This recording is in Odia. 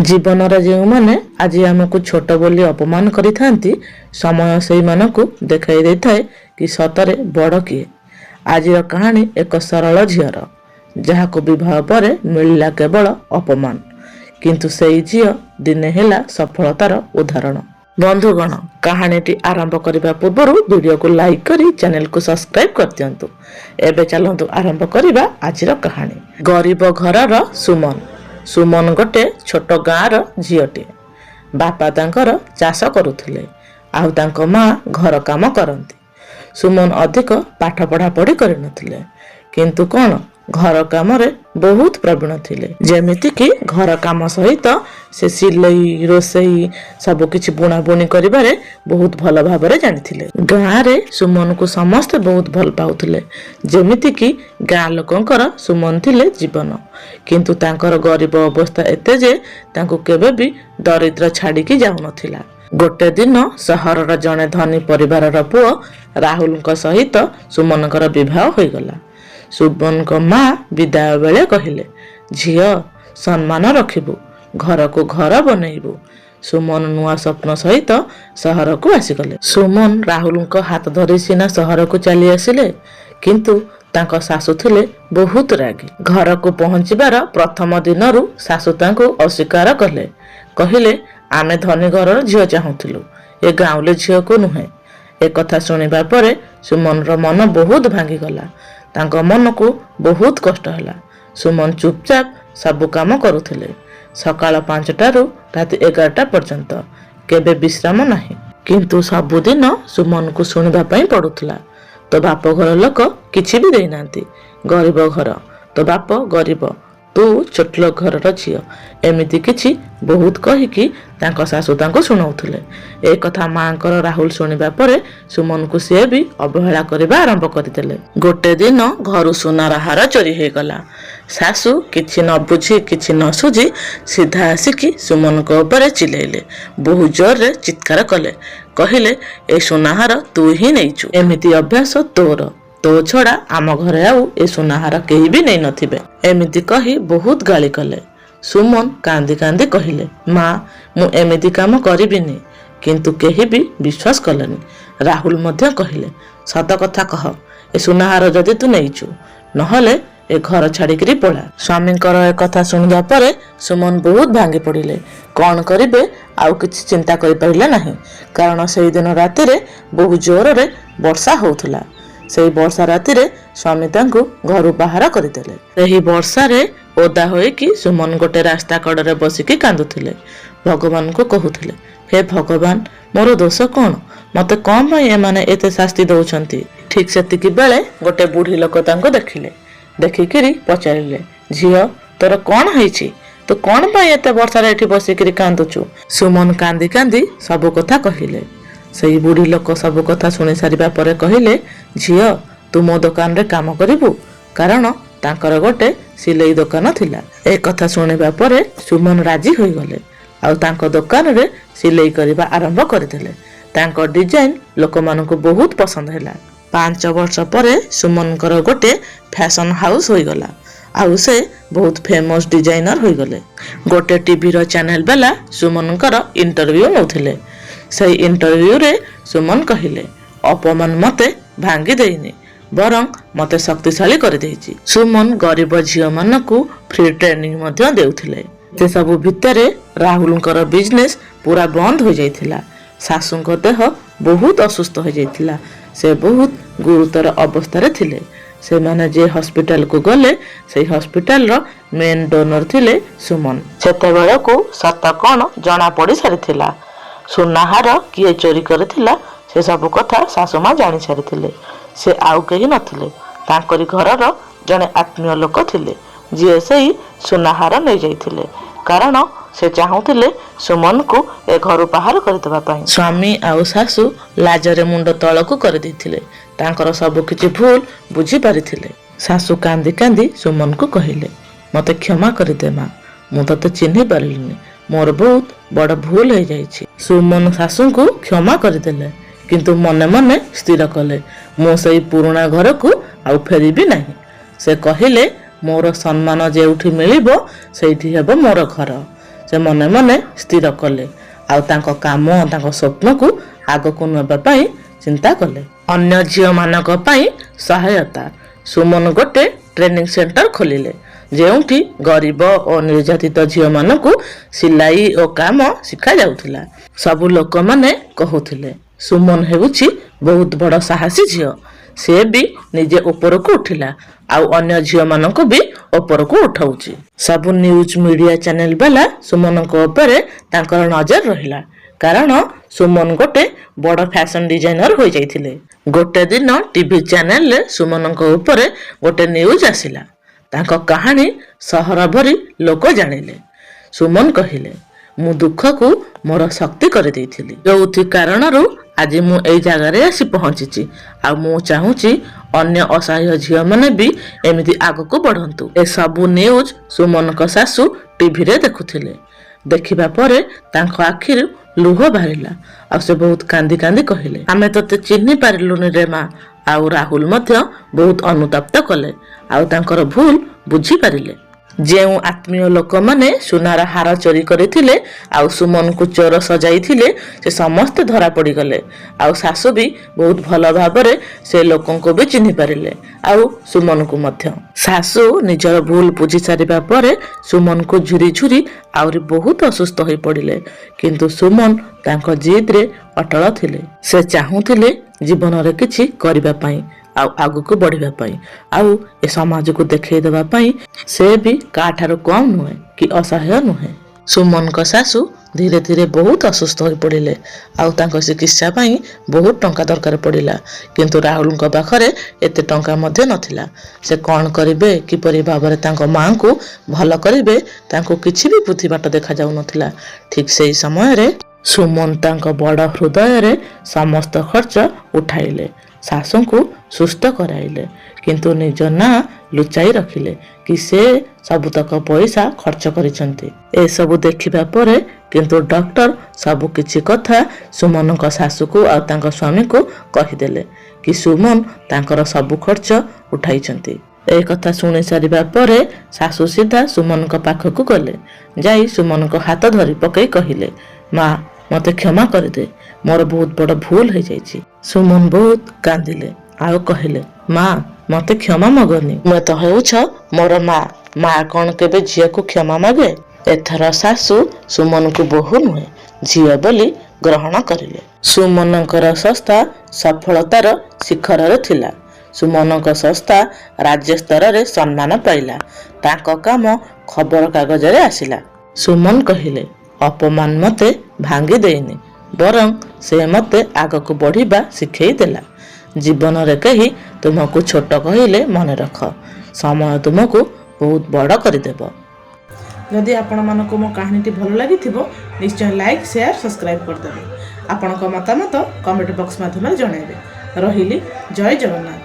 ଜୀବନରେ ଯେଉଁମାନେ ଆଜି ଆମକୁ ଛୋଟ ବୋଲି ଅପମାନ କରିଥାନ୍ତି, ସମୟ ସେଇମାନଙ୍କୁ ଦେଖାଇ ଦେଇଥାଏ କି ସତରେ ବଡ଼ କିଏ। ଆଜିର କାହାଣୀ ଏକ ସରଳ ଝିଅର, ଯାହାକୁ ବିବାହ ପରେ ମିଳିଲା କେବଳ ଅପମାନ। କିନ୍ତୁ ସେଇ ଝିଅ ଦିନେ ହେଲା ସଫଳତାର ଉଦାହରଣ। ବନ୍ଧୁଗଣ, କାହାଣୀଟି ଆରମ୍ଭ କରିବା ପୂର୍ବରୁ ଭିଡ଼ିଓକୁ ଲାଇକ୍ କରି ଚ୍ୟାନେଲକୁ ସବସ୍କ୍ରାଇବ୍ କରିଦିଅନ୍ତୁ। ଏବେ ଚାଲନ୍ତୁ ଆରମ୍ଭ କରିବା ଆଜିର କାହାଣୀ। ଗରିବ ଘରର ସୁମନ। ସୁମନ ଗୋଟେ ଛୋଟ ଗାଁର ଝିଅଟିଏ। ବାପା ତାଙ୍କର ଚାଷ କରୁଥିଲେ ଆଉ ତାଙ୍କ ମା ଘର କାମ କରନ୍ତି। ସୁମନ ଅଧିକ ପାଠ ପଢ଼ାପଢ଼ି କରିନଥିଲେ, କିନ୍ତୁ କ'ଣ ଘର କାମରେ ବହୁତ ପ୍ରବୀଣ ଥିଲେ। ଯେମିତିକି ଘର କାମ ସହିତ ସେ ସିଲେଇ, ରୋଷେଇ, ସବୁ କିଛି ବୁଣାବୁଣି କରିବାରେ ବହୁତ ଭଲ ଭାବରେ ଜାଣିଥିଲେ। ଗାଁରେ ସୁମନକୁ ସମସ୍ତେ ବହୁତ ଭଲ ପାଉଥିଲେ। ଯେମିତିକି ଗାଁ ଲୋକଙ୍କର ସୁମନ ଥିଲେ ଜୀବନ। କିନ୍ତୁ ତାଙ୍କର ଗରିବ ଅବସ୍ଥା ଏତେ ଯେ ତାଙ୍କୁ କେବେ ବି ଦରିଦ୍ର ଛାଡ଼ିକି ଯାଉନଥିଲା। ଗୋଟେ ଦିନ ସହରର ଜଣେ ଧନୀ ପରିବାରର ପୁଅ ରାହୁଲଙ୍କ ସହିତ ସୁମନଙ୍କର ବିବାହ ହୋଇଗଲା। ସୁମନଙ୍କ ମା ବିଦାୟ ବେଳେ କହିଲେ, "ଝିଅ, ସମ୍ମାନ ରଖିବୁ, ଘରକୁ ଘର ବନେଇବୁ।" ସୁମନ ନୂଆ ସ୍ୱପ୍ନ ସହିତ ସହରକୁ ଆସିଗଲେ। ସୁମନ ରାହୁଲଙ୍କ ହାତ ଧରି ସିନା ସହରକୁ ଚାଲି ଆସିଲେ, କିନ୍ତୁ ତାଙ୍କ ଶାଶୁ ଥିଲେ ବହୁତ ରାଗି। ଘରକୁ ପହଞ୍ଚିବାର ପ୍ରଥମ ଦିନରୁ ଶାଶୁ ତାଙ୍କୁ ଅସ୍ୱୀକାର କଲେ। କହିଲେ, "ଆମେ ଧନୀ ଘରର ଝିଅ ଚାହୁଁଥିଲୁ, ଏ ଗାଉଁଲି ଝିଅକୁ ନୁହେଁ।" ଏକଥା ଶୁଣିବା ପରେ ସୁମନର ମନ ବହୁତ ଭାଙ୍ଗିଗଲା। ତାଙ୍କ ମନକୁ ବହୁତ କଷ୍ଟ ହେଲା। ସୁମନ ଚୁପଚାପ ସବୁ କାମ କରୁଥିଲେ। ସକାଳ 5ଟାରୁ ରାତି 11ଟା ପର୍ଯ୍ୟନ୍ତ କେବେ ବିଶ୍ରାମ ନାହିଁ। କିନ୍ତୁ ସବୁଦିନ ସୁମନକୁ ଶୁଣିବା ପାଇଁ ପଡୁଥିଲା, "ତୋ ବାପ ଘର ଲୋକ କିଛି ବି ଦେଇନାହାନ୍ତି, ଗରିବ ଘର, ତୋ ବାପ ଗରିବ, ତୁ ଛୋଟ ଘରର ଝିଅ।" ଏମିତି କିଛି ବହୁତ କହିକି ତାଙ୍କ ଶାଶୁ ତାଙ୍କୁ ଶୁଣାଉଥିଲେ। ଏ କଥା ମାଙ୍କର ରାହୁଲ ଶୁଣିବା ପରେ ସୁମନକୁ ସିଏ ବି ଅବହେଳା କରିବା ଆରମ୍ଭ କରିଦେଲେ। ଗୋଟେ ଦିନ ଘରୁ ସୁନାର ହାର ଚୋରି ହେଇଗଲା। ଶାଶୁ କିଛି ନ ବୁଝି, କିଛି ନ ସୁଝି ସିଧା ଆସିକି ସୁମନଙ୍କ ଉପରେ ଚିଲେଇଲେ। ବହୁ ଜୋରରେ ଚିତ୍କାର କଲେ। କହିଲେ, "ଏ ସୁନାହାର ତୁ ହିଁ ନେଇଛୁ। ଏମିତି ଅଭ୍ୟାସ ତୋର। ତୋ ଛଡ଼ା ଆମ ଘରେ ଆଉ ଏ ସୁନାହାର କେହି ବି ନେଇନଥିବେ।" ଏମିତି କହି ବହୁତ ଗାଳି କଲେ। ସୁମନ କାନ୍ଦି କାନ୍ଦି କହିଲେ, "ମା, ମୁଁ ଏମିତି କାମ କରିବିନି।" କିନ୍ତୁ କେହି ବି ବିଶ୍ୱାସ କଲେନି। ରାହୁଲ ମଧ୍ୟ କହିଲେ, "ସତ କଥା କହ, ଏ ସୁନାହାର ଯଦି ତୁ ନେଇଛୁ, ନହେଲେ ଏ ଘର ଛାଡ଼ିକିରି ପଳା।" ସ୍ୱାମୀଙ୍କର ଏ କଥା ଶୁଣିବା ପରେ ସୁମନ ବହୁତ ଭାଙ୍ଗି ପଡ଼ିଲେ। କ'ଣ କରିବେ ଆଉ କିଛି ଚିନ୍ତା କରିପାରିଲେ ନାହିଁ। କାରଣ ସେଇଦିନ ରାତିରେ ବହୁ ଜୋରରେ ବର୍ଷା ହଉଥିଲା। ସେଇ ବର୍ଷା ରାତିରେ ସ୍ୱାମୀ ତାଙ୍କୁ ଘରୁ ବାହାର କରିଦେଲେ। ସେହି ବର୍ଷାରେ ଓଦା ହୋଇକି ସୁମନ ଗୋଟେ ରାସ୍ତା କଡ଼ରେ ବସିକି କାନ୍ଦୁଥିଲେ। ଭଗବାନଙ୍କୁ କହୁଥିଲେ, "ହେ ଭଗବାନ, ମୋର ଦୋଷ କ'ଣ? ମତେ କ'ଣ ପାଇଁ ଏମାନେ ଏତେ ଶାସ୍ତି ଦଉଛନ୍ତି?" ଠିକ ସେତିକି ବେଳେ ଗୋଟେ ବୁଢୀ ଲୋକ ତାଙ୍କୁ ଦେଖିଲେ। ଦେଖିକିରି ପଚାରିଲେ, "ଝିଅ, ତୋର କ'ଣ ହେଇଛି? ତୁ କ'ଣ ପାଇଁ ଏତେ ବର୍ଷାରେ ଏଠି ବସିକିରି କାନ୍ଦୁଛୁ?" ସୁମନ କାନ୍ଦି କାନ୍ଦି ସବୁ କଥା କହିଲେ। ସେଇ ବୁଢୀ ଲୋକ ସବୁ କଥା ଶୁଣି ସାରିବା ପରେ କହିଲେ, "ଝିଅ, ତୁ ମୋ ଦୋକାନରେ କାମ କରିବୁ?" କାରଣ ତାଙ୍କର ଗୋଟେ ସିଲେଇ ଦୋକାନ ଥିଲା। ଏ କଥା ଶୁଣିବା ପରେ ସୁମନ ରାଜି ହୋଇଗଲେ ଆଉ ତାଙ୍କ ଦୋକାନରେ ସିଲେଇ କରିବା ଆରମ୍ଭ କରିଦେଲେ। ତାଙ୍କ ଡିଜାଇନ ଲୋକମାନଙ୍କୁ ବହୁତ ପସନ୍ଦ ହେଲା। 5 ବର୍ଷ ପରେ ସୁମନଙ୍କର ଗୋଟେ ଫ୍ୟାସନ ହାଉସ୍ ହୋଇଗଲା ଆଉ ସେ ବହୁତ ଫେମସ୍ ଡିଜାଇନର ହୋଇଗଲେ। ଗୋଟେ ଟିଭିର ଚ୍ୟାନେଲ ବାଲା ସୁମନଙ୍କର ଇଣ୍ଟରଭ୍ୟୁ ନେଉଥିଲେ। ସେଇ ଇଣ୍ଟରଭ୍ୟୁରେ ସୁମନ କହିଲେ, "ଅପମାନ ମତେ ଭାଙ୍ଗି ଦେଇନି, ବରଂ ମତେ ଶକ୍ତିଶାଳୀ କରିଦେଇଛି।" ସୁମନ ଗରିବ ଝିଅମାନଙ୍କୁ ଫ୍ରି ଟ୍ରେନିଂ ମଧ୍ୟ ଦେଉଥିଲେ। ସେସବୁ ଭିତରେ ରାହୁଲଙ୍କର ବିଜନେସ୍ ପୁରା ବନ୍ଦ ହୋଇଯାଇଥିଲା। ଶାଶୁଙ୍କ ଦେହ ବହୁତ ଅସୁସ୍ଥ ହୋଇଯାଇଥିଲା। ସେ ବହୁତ ଗୁରୁତର ଅବସ୍ଥାରେ ଥିଲେ। ସେମାନେ ଯେ ହସ୍ପିଟାଲକୁ ଗଲେ, ସେଇ ହସ୍ପିଟାଲର ମେନ୍ ଡୋନର ଥିଲେ ସୁମନ। ସେତେବେଳକୁ ସତ କ'ଣ ଜଣା ପଡ଼ି ସାରିଥିଲା। ସୁନାହାର କିଏ ଚୋରି କରିଥିଲା, ସେ ସବୁ କଥା ଶାଶୁମା ଜାଣି ସାରିଥିଲେ। ସେ ଆଉ କେହି ନଥିଲେ, ତାଙ୍କରି ଘରର ଜଣେ ଆତ୍ମୀୟ ଲୋକ ଥିଲେ, ଯିଏ ସେଇ ସୁନାହାର ନେଇଯାଇଥିଲେ। କାରଣ ସେ ଚାହୁଁଥିଲେ ସୁମନକୁ ଏ ଘରୁ ବାହାର କରିଦେବା ପାଇଁ। ସ୍ୱାମୀ ଆଉ ଶାଶୁ ଲାଜରେ ମୁଣ୍ଡ ତଳକୁ କରିଦେଇଥିଲେ। ତାଙ୍କର ସବୁ କିଛି ଭୁଲ ବୁଝିପାରିଥିଲେ। ଶାଶୁ କାନ୍ଦି କାନ୍ଦି ସୁମନକୁ କହିଲେ, "ମତେ କ୍ଷମା କରିଦେ ମା, ମୁଁ ତତେ ଚିହ୍ନି ପାରିଲିନି। ମୋର ବହୁତ ବଡ଼ ଭୁଲ ହେଇଯାଇଛି।" ସୁମନ ଶାଶୁଙ୍କୁ କ୍ଷମା କରିଦେଲେ, କିନ୍ତୁ ମନେ ମନେ ସ୍ଥିର କଲେ, ମୁଁ ସେଇ ପୁରୁଣା ଘରକୁ ଆଉ ଫେରିବି ନାହିଁ। ସେ କହିଲେ, "ମୋର ସମ୍ମାନ ଯେଉଁଠି ମିଳିବ, ସେଇଠି ହେବ ମୋର ଘର।" ସେ ମନେ ମନେ ସ୍ଥିର କଲେ ଆଉ ତାଙ୍କ କାମ, ତାଙ୍କ ସ୍ୱପ୍ନକୁ ଆଗକୁ ନେବା ପାଇଁ ଚିନ୍ତା କଲେ। ଅନ୍ୟ ଝିଅମାନଙ୍କ ପାଇଁ ସହାୟତା। ସୁମନ ଗୋଟେ ଟ୍ରେନିଂ ସେଣ୍ଟର ଖୋଲିଲେ, ଯେଉଁଠି ଗରିବ ଓ ନିର୍ଯାତିତ ଝିଅମାନଙ୍କୁ ସିଲାଇ ଓ କାମ ଶିଖାଯାଉଥିଲା। ସବୁ ଲୋକମାନେ କହୁଥିଲେ, ସୁମନ ହେଉଛି ବହୁତ ବଡ଼ ସାହସୀ ଝିଅ। ସେ ବି ନିଜେ ଉପରକୁ ଉଠିଲା ଆଉ ଅନ୍ୟ ଝିଅମାନଙ୍କୁ ବି ଉପରକୁ ଉଠାଉଛି। ସବୁ ନ୍ୟୁଜ୍ ମିଡ଼ିଆ ଚ୍ୟାନେଲ ବାଲା ସୁମନଙ୍କ ଉପରେ ତାଙ୍କର ନଜର ରହିଲା, କାରଣ ସୁମନ ଗୋଟେ ବଡ଼ ଫ୍ୟାସନ ଡିଜାଇନର ହୋଇଯାଇଥିଲେ। ଗୋଟେ ଦିନ ଟିଭି ଚ୍ୟାନେଲରେ ସୁମନଙ୍କ ଉପରେ ଗୋଟେ ନ୍ୟୁଜ୍ ଆସିଲା। ତାଙ୍କ କାହାଣୀ ସହର ଭରି ଲୋକ ଜାଣିଲେ। ସୁମନ କହିଲେ, ମୁଁ ଦୁଃଖକୁ ମୋର ଶକ୍ତି କରିଦେଇଥିଲି, ଯୋଉଥି କାରଣରୁ ଆଜି ମୁଁ ଏଇ ଜାଗାରେ ଆସି ପହଞ୍ଚିଛି। ଆଉ ମୁଁ ଚାହୁଁଛି ଅନ୍ୟ ଅସହାୟ ଝିଅମାନେ ବି ଏମିତି ଆଗକୁ ବଢ଼ନ୍ତୁ। ଏସବୁ ନ୍ୟୁଜ୍ ସୁମନଙ୍କ ଶାଶୁ ଟିଭିରେ ଦେଖୁଥିଲେ। ଦେଖିବା ପରେ ତାଙ୍କ ଆଖିରୁ ଲୁହ ବାହାରିଲା ଆଉ ସେ ବହୁତ କାନ୍ଦି କାନ୍ଦି କହିଲେ, ଆମେ ତୋତେ ଚିହ୍ନି ପାରିଲୁନି ରେ ମା। ଆଉ ରାହୁଲ ମଧ୍ୟ ବହୁତ ଅନୁତପ୍ତ କଲେ ଆଉ ତାଙ୍କର ଭୁଲ ବୁଝିପାରିଲେ। ଯେଉଁ ଆତ୍ମୀୟ ଲୋକମାନେ ସୁନାର ହାର ଚୋରି କରିଥିଲେ ଆଉ ସୁମନକୁ ଚୋର ସଜାଇଥିଲେ, ସେ ସମସ୍ତେ ଧରା ପଡ଼ିଗଲେ। ଆଉ ଶାଶୁ ବି ବହୁତ ଭଲ ଭାବରେ ସେ ଲୋକଙ୍କୁ ବି ଚିହ୍ନି ପାରିଲେ ଆଉ ସୁମନକୁ ମଧ୍ୟ। ଶାଶୁ ନିଜର ଭୁଲ ବୁଝି ସାରିବା ପରେ ସୁମନକୁ ଝୁରି ଝୁରି ଆହୁରି ବହୁତ ଅସୁସ୍ଥ ହୋଇପଡ଼ିଲେ। କିନ୍ତୁ ସୁମନ ତାଙ୍କ ଜିଦ୍ରେ ଅଟଳ ଥିଲେ। ସେ ଚାହୁଁଥିଲେ ଜୀବନରେ କିଛି କରିବା ପାଇଁ ଆଉ ଆଗକୁ ବଢ଼ିବା ପାଇଁ ଆଉ ଏ ସମାଜକୁ ଦେଖେଇ ଦେବା ପାଇଁ ସେ ବି କାହାଠାରୁ କମ୍ ନୁହେଁ କି ଅସହାୟ ନୁହେଁ। ସୁମନଙ୍କ ଶାଶୁ ଧୀରେ ଧୀରେ ବହୁତ ଅସୁସ୍ଥ ହୋଇପଡ଼ିଲେ ଆଉ ତାଙ୍କ ଚିକିତ୍ସା ପାଇଁ ବହୁତ ଟଙ୍କା ଦରକାର ପଡ଼ିଲା। କିନ୍ତୁ ରାହୁଲଙ୍କ ପାଖରେ ଏତେ ଟଙ୍କା ମଧ୍ୟ ନଥିଲା। ସେ କ'ଣ କରିବେ, କିପରି ଭାବରେ ତାଙ୍କ ମାଆଙ୍କୁ ଭଲ କରିବେ, ତାଙ୍କୁ କିଛି ବି ବୁଦ୍ଧି ବାଟ ଦେଖାଯାଉନଥିଲା। ଠିକ୍ ସେଇ ସମୟରେ ସୁମନ ତାଙ୍କ ବଡ଼ ହୃଦୟରେ ସମସ୍ତ ଖର୍ଚ୍ଚ ଉଠାଇଲେ, ଶାଶୁଙ୍କୁ ସୁସ୍ଥ କରାଇଲେ, କିନ୍ତୁ ନିଜ ନାଁ ଲୁଚାଇ ରଖିଲେ କି ସେ ସବୁତକ ପଇସା ଖର୍ଚ୍ଚ କରିଛନ୍ତି। ଏସବୁ ଦେଖିବା ପରେ କିନ୍ତୁ ଡକ୍ଟର ସବୁ କିଛି କଥା ସୁମନଙ୍କ ଶାଶୁକୁ ଆଉ ତାଙ୍କ ସ୍ୱାମୀକୁ କହିଦେଲେ କି ସୁମନ ତାଙ୍କର ସବୁ ଖର୍ଚ୍ଚ ଉଠାଇଛନ୍ତି। ଏ କଥା ଶୁଣି ସାରିବା ପରେ ଶାଶୁ ସିଧା ସୁମନଙ୍କ ପାଖକୁ ଗଲେ। ଯାଇ ସୁମନଙ୍କ ହାତ ଧରି ପକେଇ କହିଲେ, ମା, ମତେ କ୍ଷମା କରିଦେ, ମୋର ବହୁତ ବଡ଼ ଭୁଲ ହେଇଯାଇଛି। ସୁମନ ବହୁତ କାନ୍ଦିଲେ ଆଉ କହିଲେ, ମା, ମତେ କ୍ଷମା ମାଗନି, ତୁମେ ତ ହେଉଛ ମୋର ମା। ମା କ'ଣ କେବେ ଝିଅକୁ କ୍ଷମା ମାଗେ? ଏଥର ଶାଶୁ ସୁମନକୁ ବୋହୂ ନୁହେଁ, ଝିଅ ବୋଲି ଗ୍ରହଣ କରିଲେ। ସୁମନଙ୍କର ସଂସ୍ଥା ସଫଳତାର ଶିଖରରେ ଥିଲା। ସୁମନଙ୍କ ସଂସ୍ଥା ରାଜ୍ୟ ସ୍ତରରେ ସମ୍ମାନ ପାଇଲା। ତାଙ୍କ କାମ ଖବରକାଗଜରେ ଆସିଲା। ସୁମନ କହିଲେ, ଅପମାନ ମତେ ଭାଙ୍ଗି ଦେଇନି, ବରଂ ସେ ମତେ ଆଗକୁ ବଢ଼ିବା ଶିଖେଇ ଦେଲା। ଜୀବନରେ କେହି ତୁମକୁ ଛୋଟ କହିଲେ ମନେ ରଖ, ସମୟ ତୁମକୁ ବହୁତ ବଡ଼ କରିଦେବ। ଯଦି ଆପଣମାନଙ୍କୁ ମୋ କାହାଣୀଟି ଭଲ ଲାଗିଥିବ, ନିଶ୍ଚୟ ଲାଇକ୍, ସେୟାର, ସବସ୍କ୍ରାଇବ୍ କରିଦେବେ। ଆପଣଙ୍କ ମତାମତ କମେଣ୍ଟ ବକ୍ସ ମାଧ୍ୟମରେ ଜଣାଇବେ। ରହିଲି, ଜୟ ଜଗନ୍ନାଥ।